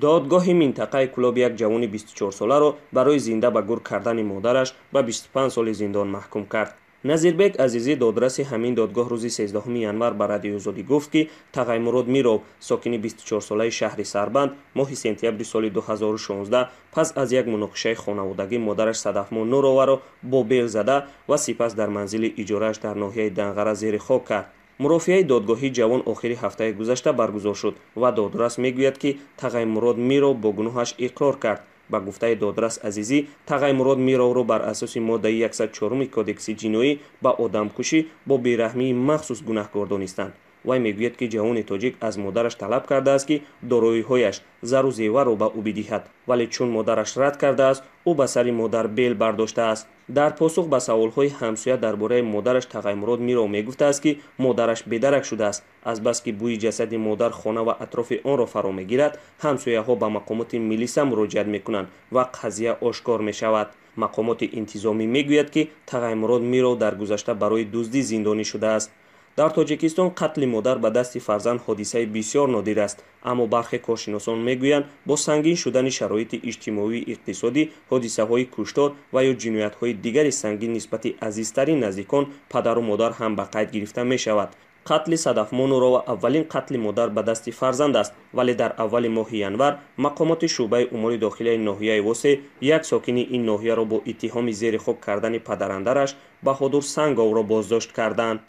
Додгоҳи минтақаи Кӯлоб як ҷавони 24-соларо барои зинда ба гур кардани модараш ба 25 соли зиндон маҳкум кард. Назирбек Азизӣ, додраси ҳамин додгоҳ, рӯзи 13 январ ба Радиои Озодӣ гуфт, ки Тағаймурод Миров, сокини 24-солаи шаҳри Сарбанд, моҳи сентябри соли 2016 пас аз як муноқишаи хонаводагӣ модараш Садафмо Нуроваро бо бел зада ва сипас дар манзили иҷорааш дар ноҳияи Данғара зери хок кард. Мурофиаи додгоҳии ҷавон охири ҳафтаи гузашта баргузор шуд ва додрас мегӯяд, ки Тағаймурод Миров бо гуноҳаш иқрор кард. Ба гуфтаи додрас Азизӣ, Тағаймурод Мировро бар асоси моддаи 104 Кодекси ҷиноӣ ба одамкушӣ бо бераҳмии махсус гунаҳкор донистанд. Вай мегӯяд, ки ҷавони тоҷик аз модараш талаб кардааст, ки дороиҳояш, зару зеварро ба ӯ бидиҳад, вале чун модараш рад кардааст, ӯ ба сари модар бел бардоштааст. Дар посух ба саволҳои ҳамсоя дар бораи модараш Тағаймурод Миров мегуфтааст, ки модараш бедарак шудааст. Азбаски бӯи ҷасади модар хона ва атрофи онро фаро мегирад, ҳамсояҳо ба мақомоти милиса муроҷиат мекунанд ва қазия ошкор мешавад. Мақомоти интизомӣ мегӯяд, ки Тағаймурод Миров дар гузашта барои дуздӣ зиндонӣ шудааст. Дар Тоҷикистон қатли модар ба дасти фарзанд ҳодисаи бисёр нодир аст, аммо бархе коршиносон мегӯянд, бо сангин шудани шароити иҷтимоию иқтисодӣ ҳодисаҳои куштор ва ё ҷиноятҳои дигари сангин нисбати азизтарин наздикон, падару модар ҳам ба қайд гирифта мешавад. Қатли Садафмо Нурова аввалин қатли модар ба дасти фарзанд аст, вале дар аввали моҳи январ мақомоти шӯъбаи умури дохилияи ноҳияи Восе як сокини ин ноҳияро бо иттиҳоми зери хок кардани падарандараш Баҳодур Санговро боздошт карданд.